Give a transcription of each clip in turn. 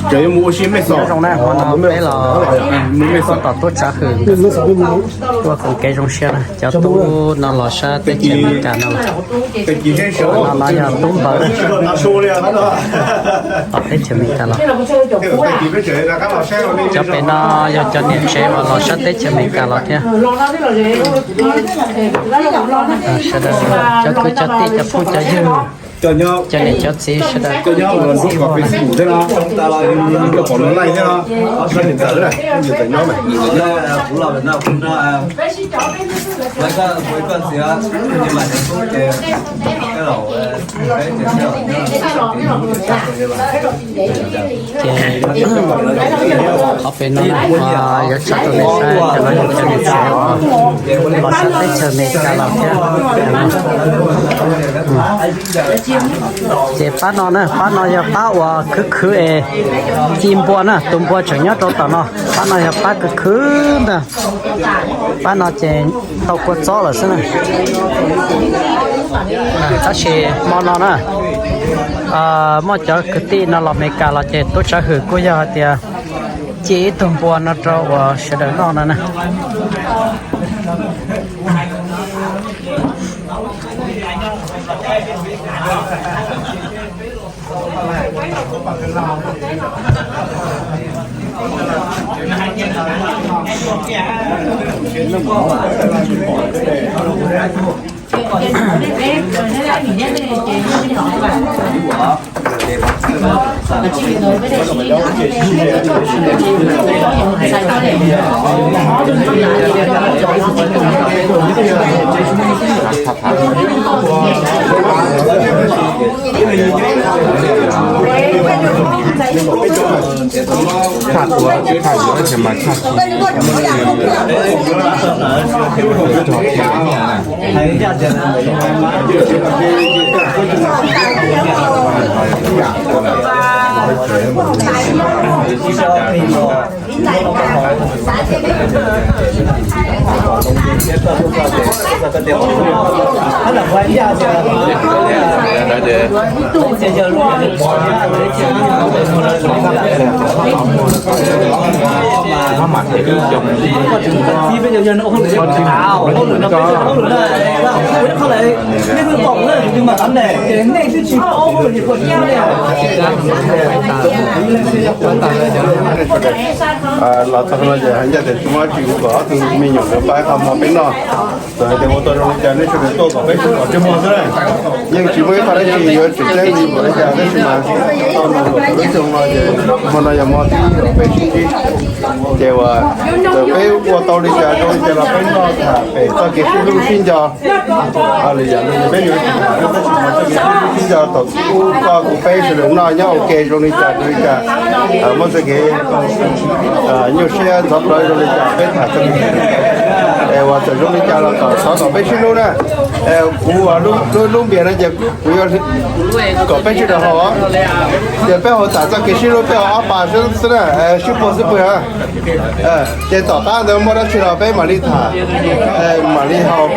Nyob zoo na, hmo no peb los ua tom tub Tsav Hwm tuaj koom kev zoo siab na, cov tub no los sab teb chaws Amelikas no lawm. No no yog tub npawg tom teb chaws Amelikas los. Cov pem no yog cov niam tsev uas los sab teb chaws Amelikas los thiab. Sawv daws cov kwv cov tij cov phooj cov ywg, cov niam cov txiv sawv daws. Ces qhov pem no yuav tso rau nej saib, cov no yog cov niam tsev uas los sab teb chaws Amelikas los thiab. Ces pab no na, pab no yog pab uas khwv khwv es ci npua na, tus npua tseem nyob rau tom no. Pab no yog pab khwv khwv ntag. Pab no ces tau kua txob lawm xwb na. Tab sis hmo no na, muaj cov kwv tij no los Amelikas los ces tub Tsav Hwm kuj yog hais tias ci ib tug npua no rau uas sawv daws noj no na. Tshaj tuav tshaj yuav ces mas tshaj tsis. Los txog no ces hais ncaj tias tsis muaj tsis kuv kom ob tug me nyuam nkawd pab qhov hmo peb noj. Txawm hais tias ua tau zoo li cas nej sawv daws tuaj kom peb sib pom ntsej muag xwb. Yeej tsis muaj ib qho dab tsi yuav tseem ceeb li npaum li cas tab sis mas tau nws lub xyoo no ces hmo no yog hmo thib ib uas peb sib ntsib. Ces uas txawm peb ua tau li cas zoo li cas los peb noj tham pem txoj kev sib hlub sib nco. Li yam li peb yuav tham tab sis mas txoj kev sib hlub sib nco thaum ub koj kuv peb sawv daws noj nyob ua ke zoo li cas zoo li cas, muaj txoj kev nyuaj siab ntxhov plawv zoo li cas peb tham txoj kev. Es uas txawm zoo li cas los kom thov kom peb sib hlub na. Kuv lub lub npias no ces kuv yuav kom peb sib rau haus, ces peb haus tham txoj kev sib hlub peb haus ob pas xwb na, sib puag xwb pwg. Ces tom qab ntawd muaj dab tsi los peb mam li tham, mam li haus.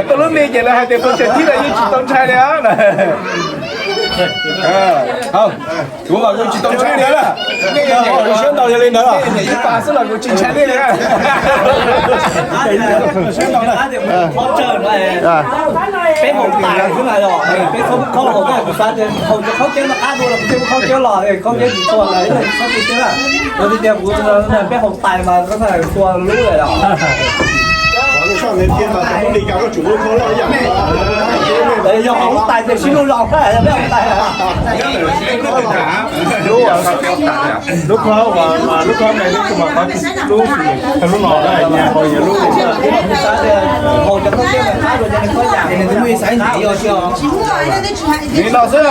Tuaj lub me ces lawv hais tias pes tsawg thib no yeej tsis tau ntshai li. Kuv mas kuv tsis tau ntshai li na. Kuv siab ntau yog li ntawd, ib pas xwb los kuv tsis ntshai li na. Peb haus tais xwb na, peb txhob muab khaub haus, kuv xav tias haus cov khaub ceeb no qab dua los kuv thiaj muab khaub ceeb los, khaub ceeb tsis txhua los txhob tu siab na. Kuv tias kuv peb haus tais mas koj txhob tua lub lawm os. Yog haus lub tais ces sib hlub los, yog peb haus tais. Lub khob, lub khob me lub tsis mas qhov lub, lub no na, nyias haus nyias lub. Li no xwb,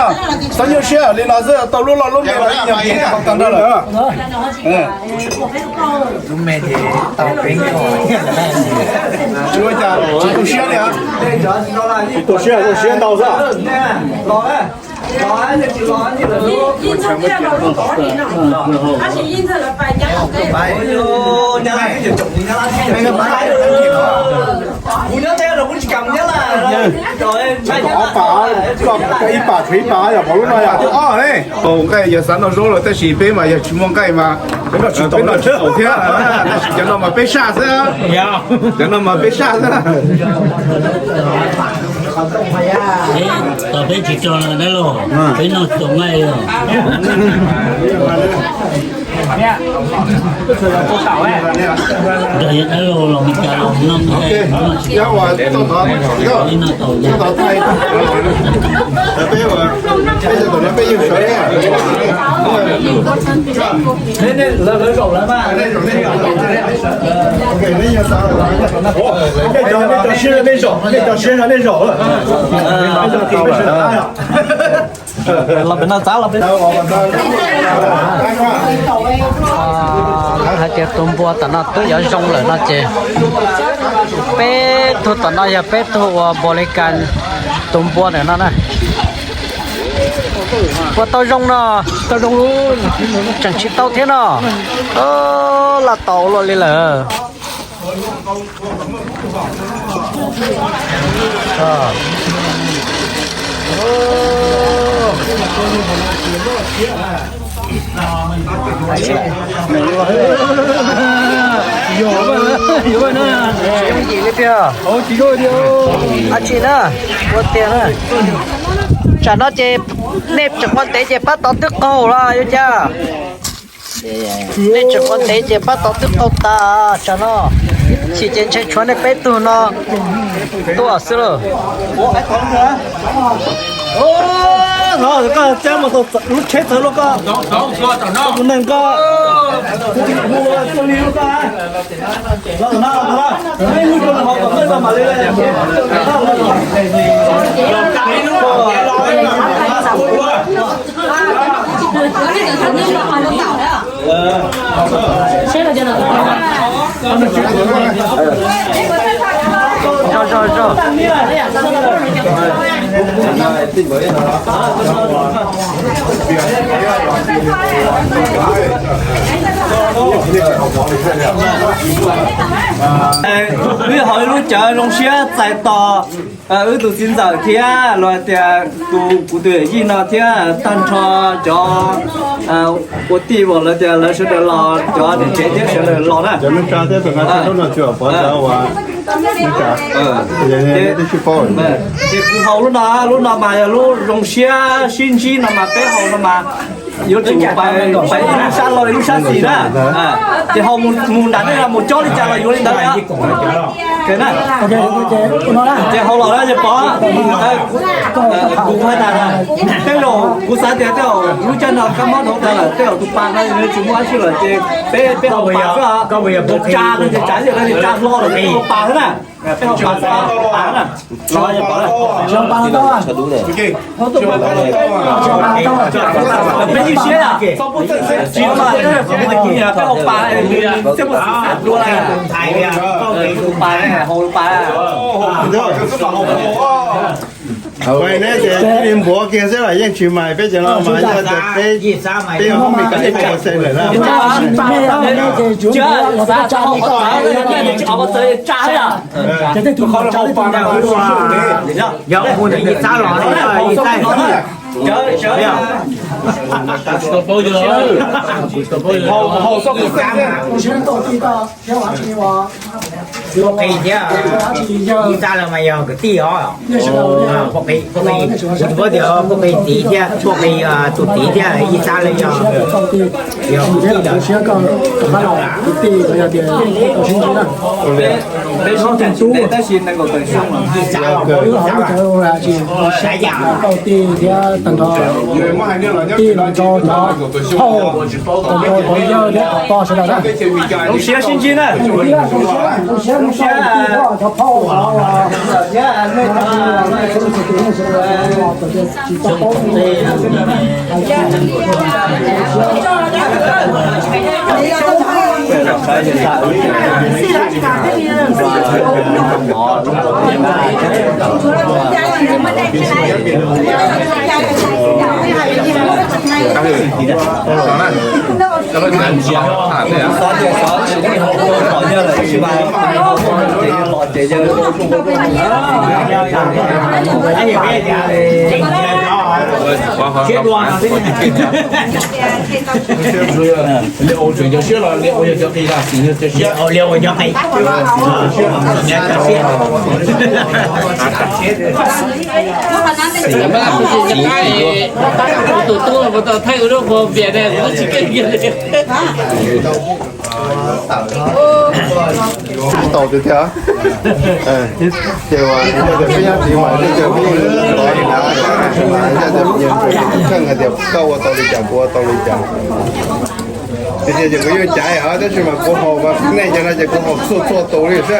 txhob nyuaj siab, li no xwb tau lub loj lub me los ib nyuag tis haus tag nrho lawm. Lub me ces tau peb. Tsis tu siab li, tsis tu siab, tu siab ntau xwb. Ob pam, ib pam tshuav ib pam yog pom lub no yog ob ne. Nqaij yog xav noj zaub lawm tab sis peb mas yog tsis muaj nqaij mas peb noj tsis tau thiab. Tab sis cov no mas peb saj xwb, cov no mas peb saj xwb. Tos peb tsis tso dab laug, peb noj tau nqaij os. Nrog yog dab laug los Meskas los noj nqaij, noj tsis tau, peb noj tau. Nej cov siab nej zaum, nej cov siab nej zaum. Los pem no txav los pem. Hais tias tus npua tom no twb yuav zoo lawm no ces peb tug tom no yog peb tug uas npua li kas tus npua ntawm no na. Ua tau zoo no, tau zoo, tseem tsis tau thiab no. Laj tau luaj li lawm. Yooj yim li tiag. Ab tsi na, ua tiag na. Tsam no ces nej tseem ua ntev ces pab tod twb qaug los yuav cas? Nej tseem ua ntev ces pab tod twb qaug tas tsam no. Chim ces ntshe tshuav nej peb tug no tuaj xwb lauj. Koj txeeb mus tau lub tsheb txawv luaj koj, tus neeg koj, hu ua txog li lub koj. Wb ho ib lub cawv zoo siab txais tos wb tus txiv ntxawm thiab los tias tus kuv tus yawm yij no thiab tag nrho cov ua tij uas lawv tias lawv sawv daws los, cov niam tsev thiab sawv daws los na. Ces kuv haus lub no, lub no mas yog lub zoo siab sib ntsib no mas peb haus no mas yuav tsum pais ib lub sab laug ib lub sab xis na. Ces haus mus nram nej los mus cob li cas los yuav li ntawd. Ces haus los na ces pom, kuv hais tas, tej zaum kuv xav tias tej zaum lub caij no kab mob dhau tas lawm, tej zaum tus pas no nws tsis muaj dab tsi lawm ces peb, peb haus pas xwb, tsa no ces tsam ib yam li tsa hlo lawm, peb haus pas xwb na, peb haus pas xwb, pas na. Peb ywj siab, tsis mas peb haus pas, peb haus pas, haus pas. Neb ces npuav kiag xwb los yeej tsis mais peb cov no mas yog tias peb, peb yog hom mis kas ib puas xees lawm na. Yog mus ib txab los ib txab. Pua qis thiab, ib txab los mas yog kwv tij os. Pua qis, pua qis, kuv tsis paub tias pua qis txiv thiab, pua qis tus txiv thiab ib txab los yog, yog kwv tij os. Ib txab los ib txab. Zoo siab sib ntsib na. Tus tub los puas tau thaij ua lub pov vias ne, kuv tsis keej kiag li. Tau tiag tiag. Ces ua peb nyob txiv mas tej zaum peb yeej lov li na, yog tias nyias kheej hais tias koj ua tau li cas kuv ua tau li cas. Tiag tiag ces kuv yeej cav os, tab sis mas kuv haus mas nej cov no ces kuv haus txhua txhua tus li xwb.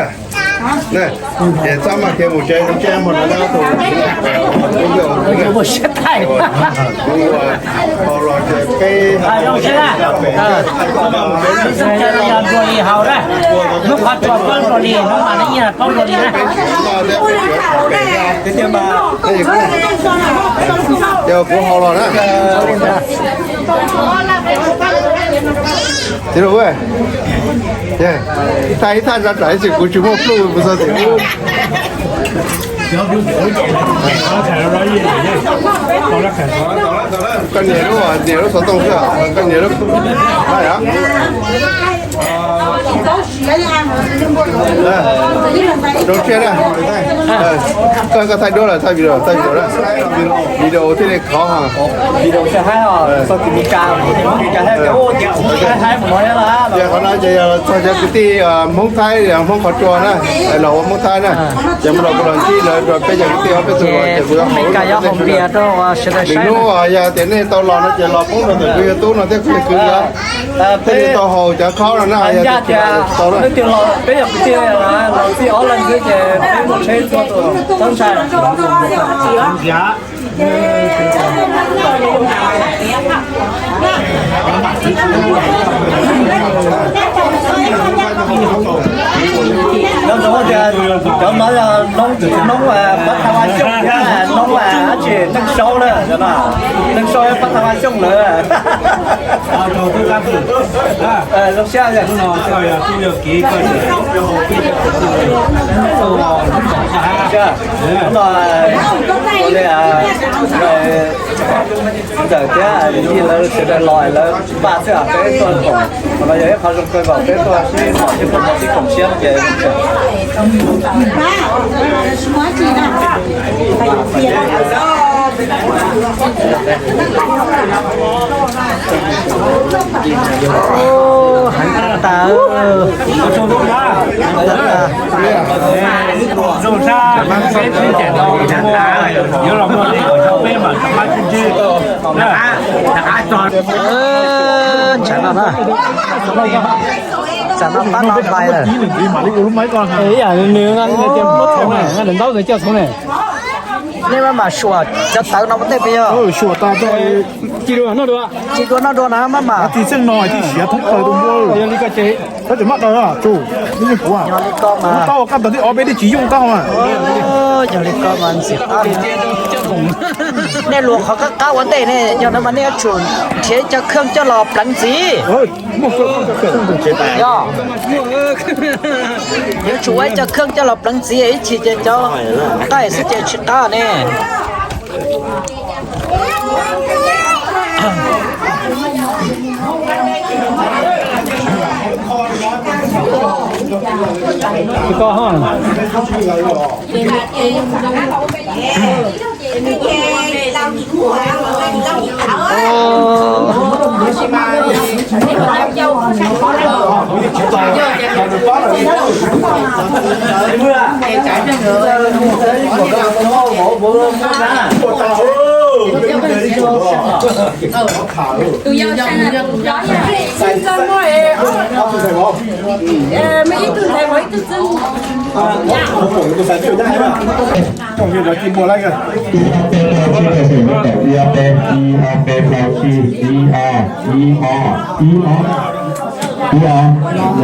Ces txhob maj khiav mus tsev, mus tsev mus no tus kuv ua haus los ces peb Ces kuv haus los na. Txiv Lus, ib thaj ib thaj zaj tsam ib txhis kuv tsis muaj pluj mus txog tim ub. Koj nias lub, nias lub xov tooj xwb, koj nias lub, rau tsiaj na. Koj, koj thaij duab los thaij video, thaij video na. Video thiaj li khov. Ces qhov no ces yog txog cov kwv tij Hmoob Thaib, Hmoob qhov tsua na, los ua Hmoob Thaib na, ces mus los kuv los ntsib lawv rau peb cov kwv tij ob peb tug los ces kuv yuav haus lub no rau nej saib. Lwm hnub yog tias nej tau los no ces los poob rau ntawm kuv yawg tub no thiab kuv yawg kwv yog thiaj li tau haus cov khaub no na, yog tias tau na. Cov no yog noob, noob pab tha va xyooj thiab noob dab tsi, neej saub na, neej saub pab tha va xyooj lawm. Zoo siab. Ntawm thiab yij lawv sawv daws los lawv npaj xwb, peb tuaj koom, qhov no yog ib qho zoo kawg nkaus, peb tuaj sib pom sib pom sib koom siab ces heev tas. Tsam no na, tsam no pab no hlais lawm. Ib yam nws tias muab txhoov ne, ntaub nws coj txhoov ne. Nej maj mam suam cov tawv no ua ntej peb yog. Tsis dua noj dua na maj mam. Yog li ko ces, yog li ko mas. Yog li ko mas ntxim qab. Nej luag qhov qab qab ua ntej ne, yog no mas nej yuav tsum nrhiav cov kheej coj los pleev ntxiv. Yog, yuav tsum ua ib co kheej coj los pleev ntxiv, ib chim ces cov qaij xwb ces tsis qab ne. Ib ob peb, ib ob peb, plaub tsib, ib ob, ib ob, ib ob, ib ob, ib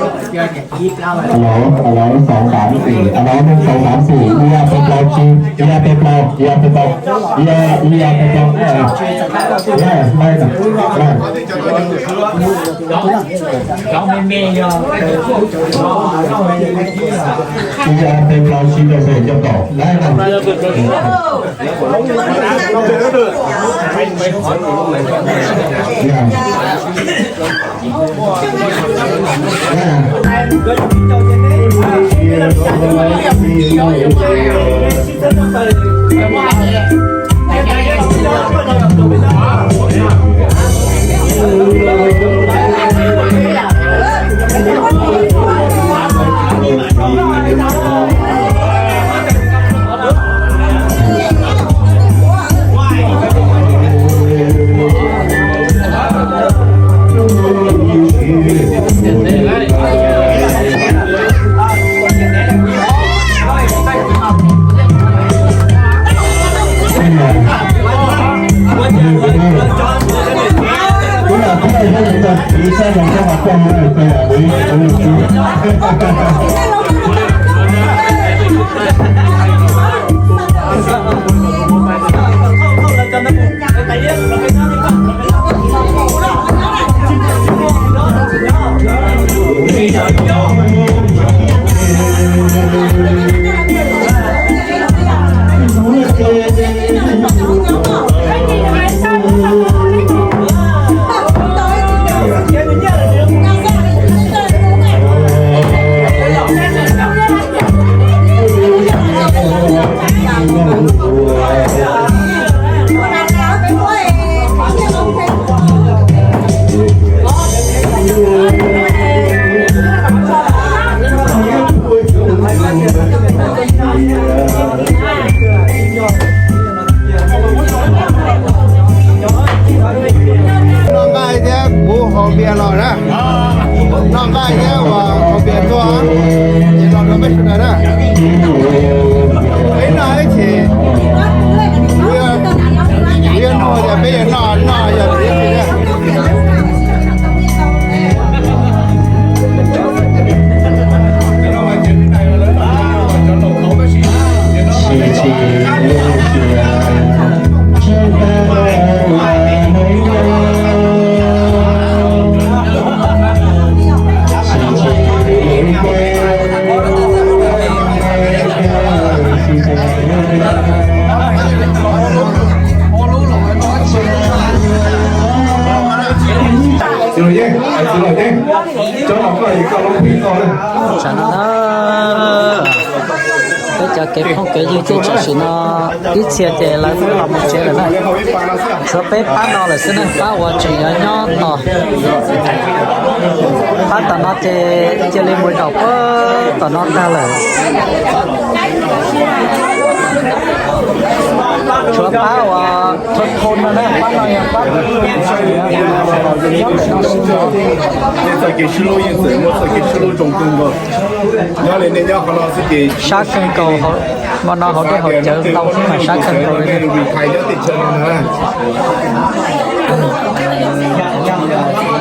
ob. Alo, alo, sáu tám tỷ, alo, sáu tám tỷ, ia peb plaub tsib, ia peb plaub, ia peb plaub, ia, ia peb plaub, ia, ia peb plaub tsib rau peb coj tau, laib na. Noj nqaij thiab kuv haus npias los na. Noj nqaij thiab uas haus npias tuaj, ces los rau peb sawv daws na. Peb noj ib chim, kuv yuav nug tias peb yuav noj noj yog ib chim na. Tsam no na, peb cov kev phooj kev ywg ces tam sim no ib txhia ces lawv twb los mus tsev lawm na. Tshuav peb pab no lawm xwb na, pab uas tseem yuav nyob tos. Pab tom no ces cia li mus zaum puag tom no tag lawm. Tshuav pab uas thau thau no na, pab no yog pab nyob pem no xwb. Txoj kev sib hlub yeej txawm muaj txoj kev sib hlub zoo kawg nkaus. Nyob li nej nyob qhov no xwb ces sab kawg nkaus, hmo no hauv dej hauv cawv ntau xwb mas sab kawg nkaus li.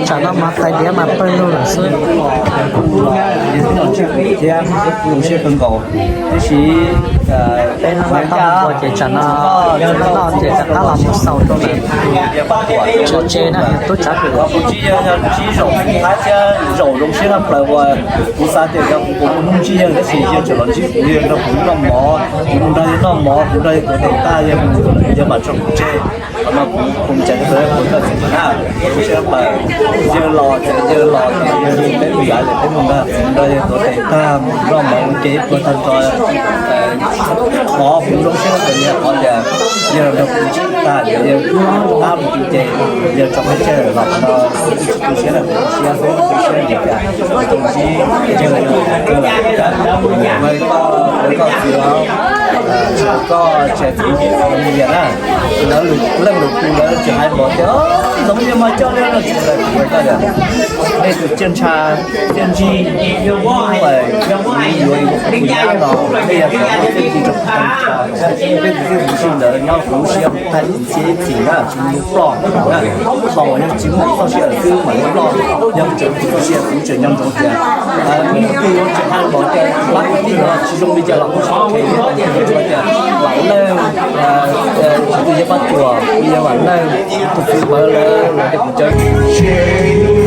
Tsam no mas tais diav mas pawg lug lawm xwb. Thiab zoo siab kawg nkaus, tab sis peb no tau mus ua ces tsam no noj ces rov qab los mus xaus rau lawm. Tso tsev na, tub tsav kuv tsib zaum thab thiab zaum zoo siab tshaj plaws uas kuv xav tias yog kuv puas muaj hnub ntsib yawg tab sis yawg tseem los ntsib kuv, yawg nrog kuv noj mov, kuv nrog yawg noj mov, kuv nrog yawg tuav tes tag, yawg mus yawg mam tso kuv tseg. Qhov no kuv mus cas kuv tau kuv txoj txiv na, zoo siab tshaj plaws. Yawg los ces yawg los ces yawg peb mus yav ces peb mus ntag, kuv nrog yawg tuav tes tag, mus noj mov ua ke ib pluag tag nrho. Qhov kuv zoo siab tshaj plaws yog qhov tias yawg los nrog kuv ntsib tag, yawg qab mus ces yawg tso peb tseg los no, kuv tu siab na, tu siab, tu siab li cas, ntsib yawg, yawg, yawg, yawg, Tsis koj tsis hais txiv, tus yam na, lawv leej lwm tus lawv tsis hais npaum tias, ntxoov yog mas coj li no tsis tau kuv hais koj tias, nej tus ciaj ntsha ciaj ntsig, yuav yuav kuv nyab no, nej yog cov ciaj ntsig rau kuv tau ntsha, peb tus txiv tus ntxhib ntawd nyob kuv lub siab tag ib txhis ib txhis na, tsis muaj ploj na, thaum yog tsis muaj txoj sia lawm xwb mam li ploj, yog tseem muaj txoj sia kuv tseem nco ntsoov tias, ib tug tseem hais npaum tias pab kwv tij no tsis zoo li cas los kuv tsis hais, tias Vam Leej, tus yawg Paj Tuam, yawg Vam Leej, tus txiv Pawv lawv, lawv tias kuv cov